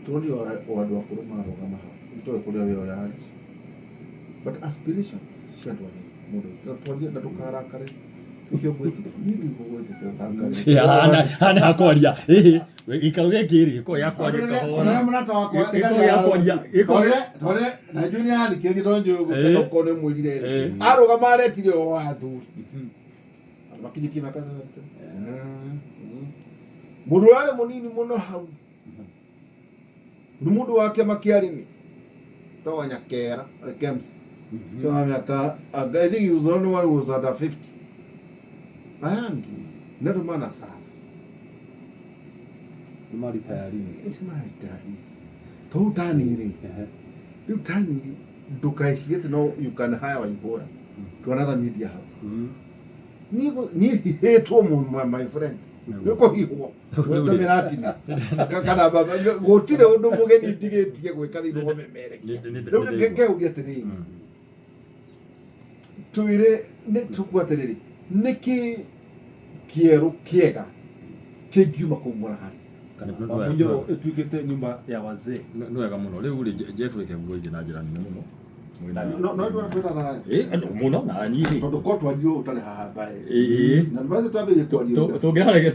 Tũronire o andũ akũrũ marũgama hau itũĩ kũrĩa wĩra ũrarĩ, but aspirations cia andũ anini mũndũ na twarie na ndũkarakare. Nĩkĩo ngwĩtire niĩ, ndigũgwĩtĩte ũrakare. Haha nĩ hakwaria. Ĩhĩ, gĩikaro gĩkĩ rĩ, gĩkoragwo gĩa kwaria kahora. Ũrĩa mũrata wakwa. Gĩkoragwo gĩa kwaria Tore na njũĩ nĩ athikĩrĩria tondũ njũĩ gũkena ũkorwo nĩ mwĩrire. Arũgama aretire o athuri. Andũ makinyĩtie mĩaka 70. Mũndũ ũrarĩ mũnini mũno hau nĩ mũndũ wa kĩama kĩa arĩmi tagwo Nyakera arĩ KEMSA. So wa mĩaka, I think he was the only one who was under 50. Aya angĩ nĩ andũ mana serve. Nĩ ma retirees. Nĩ ma retirees. Tondũ tani rĩ, rĩu tani ndũkaecirie atĩ no you can hire Waihũra to another media house. Niĩ hihĩtwo mũno, my friend, nĩ kũhihwo ndamĩratina kana baba, gũtirĩ ũndũ mũgeni ndigĩtie gwĩka thĩinĩ wa memerekia. Rĩu ngeuria atĩrĩrĩ, twĩre nĩ tũkua atĩrĩrĩ, nĩkĩ kĩerũ kĩega kĩngiuma kũu mũrarĩ? Wamunyoro ĩtuĩkĩte nyumba ya wazee. Nĩ wega mũno. Rĩu rĩ, Jeff, reke nguoige na njĩra nene mũno. No no twĩna thayũ. Ĩ mũno na niĩ rĩ. Tondũ ko twario ũtarĩ haha mbae Ĩ. na nĩ twambĩrĩrie kwario.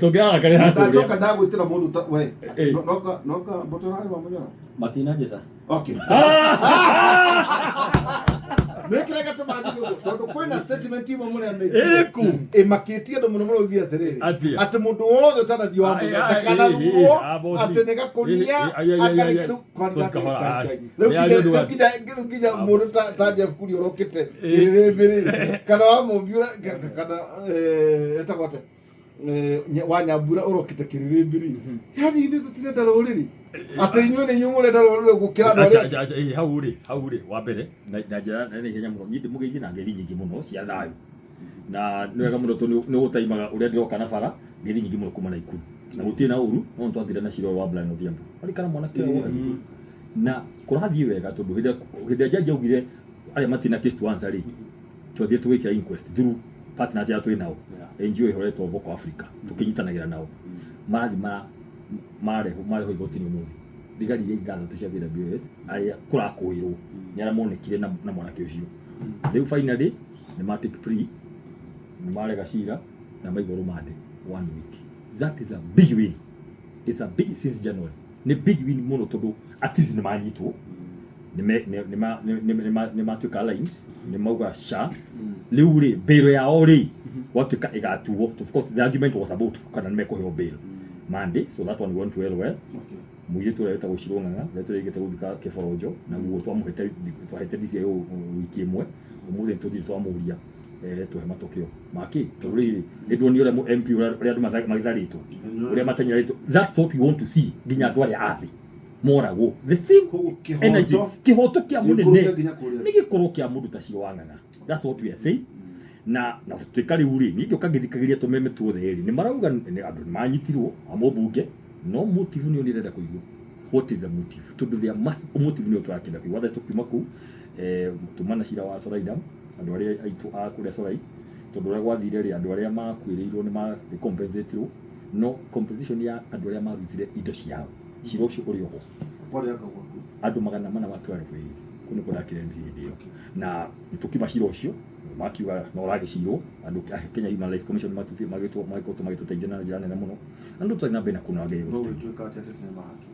Tũngĩrarakarĩra ndacoka kũrĩa. Ndagwĩtĩra mũndũ ta we noka noka mbũtũ ũrarĩ wa Mũnyoro. Matinanjĩta. Okay, nĩ kĩrĩa gĩtũma njuge ũguo tondũ kwĩna statement imwe mũrĩa Ĩrĩkũ? ĩmakĩtie andũ mũno, mũraugire atĩrĩrĩ, Atĩa? atĩ mũndũ wothe ũtanathiĩ wa Mũnyoro ndakanathurwo, atĩ nĩ gakũnia. Kahora, Rĩu nĩ aria ũndũ rĩu nginya mũndũ ta Jeff Kuria ũrokĩte kĩrĩrĩmbĩ rĩ, kana wa Mũmbi kana etagwo atĩa, wa Nyambura ũrokĩte kĩrĩrĩmbĩ rĩ, yani ithuĩ tũtirenda rũrĩrĩ, atĩ inyuĩ nĩ inyuĩ mũrenda rũrĩrĩ gũkĩra andũ Acha, arĩa acha, acha, hau rĩ, hau rĩ, wa mbere na njĩra na ihenya mũno, niĩ ndĩmũgeithie na ngeithi nyingĩ mũno cia thayũ, na nĩ wega mũno tondũ nĩ ũgũtaimaga ũrĩa ndĩroka na bara ngeithi nyingĩ mũno kuma Naikuru, na gũtirĩ na ũru, no nĩ twathire na cira ũyũ wa Brian Odhiambo arikana mwanake ũyũ, na kũrathiĩ wega tondũ hĩndĩ ĩrĩa jaji augire arĩa matirĩ na case to answer rĩ, twathire tũgĩkĩra inquest through partners arĩa twĩ nao, NGO ĩhoretwo Vocal Africa, tũkĩnyitanagĩra nao, marathiĩ marehwo igoti-inĩ ũmũthĩ thigari iria ithathatũ cia KWS arĩa kũrakũĩrwo nĩ arĩa monekire na mwanake ũcio. Rĩu finally nĩ ma take plea, nĩ marega cira na maigwo rũmande one week. That is a big win. It's a big, since January nĩ big win mũno tondũ at least nĩ manyitwo, nĩ matuĩka lines, nĩ mauga sha. Rĩu rĩ, bail yao rĩ gwatuĩka ĩgatuo. Of course the argument was about kana nĩ mekũheo bail Monday, so that one went well well. Mũirĩtu ũrĩa wĩtagwo Shiro Ng'ang'a, ũrĩa tũrĩgĩte gũthika kĩboronjo naguo, twamũhete, twahete DCI wiki ĩmwe, ũmũthĩ nĩ tũthire twamũria tũhe matokeo makĩ, tondũ rĩrĩ nĩ ndonire ũrĩa MP ũrĩa andũ magĩtharĩtwo, ũrĩa matenyerĩtwo. That's what we want to see, nginya andũ arĩa a thĩ moragwo the same Koguo energy. Kĩhoto kĩhoto kĩa mũnene gĩikũrũke nginya kũrĩa. Nĩ gĩkorwo kĩa mũndũ ta Shiro wa Ng'ang'a. That's what we are saying. Na tuĩka rĩu rĩ, niĩ ngĩũka ngĩthikagĩria tũmeme tuothe rĩ, nĩ marauga nĩ andũ nĩ manyitirwo a mũmbunge, no motive nĩyo ndĩrenda kũigua. What is the motive? Tondũ there must motive nĩyo tũrakĩenda kũigua. Wathe tũkiuma kũu, tuma na cira wa Sorai Dam, andũ arĩa aitũ a kũrĩa Sorai, tondũ ũrĩa gwathire rĩ, andũ arĩa makuĩrĩirwo nĩ ma compensatirwo, no compensation ya andũ arĩa marutire indo ciao, cira ũcio ũrĩ oho. Kwarĩ anga gwaku. Andũ 412 kũu nĩkuo ndakĩrĩ MC hĩndĩ ĩyo, na tũkiuma cira ũcio makiuga no ũragĩcirwo. Andũ a Kenya Human Rights Commission magĩtwo magĩkoretwo magĩtũteithia na njĩra nene mũno, na nĩ tũrathiĩ na mbere na kuona Ngai No gũtũteithia. gũtuĩka atĩ ateti nĩ mahaki.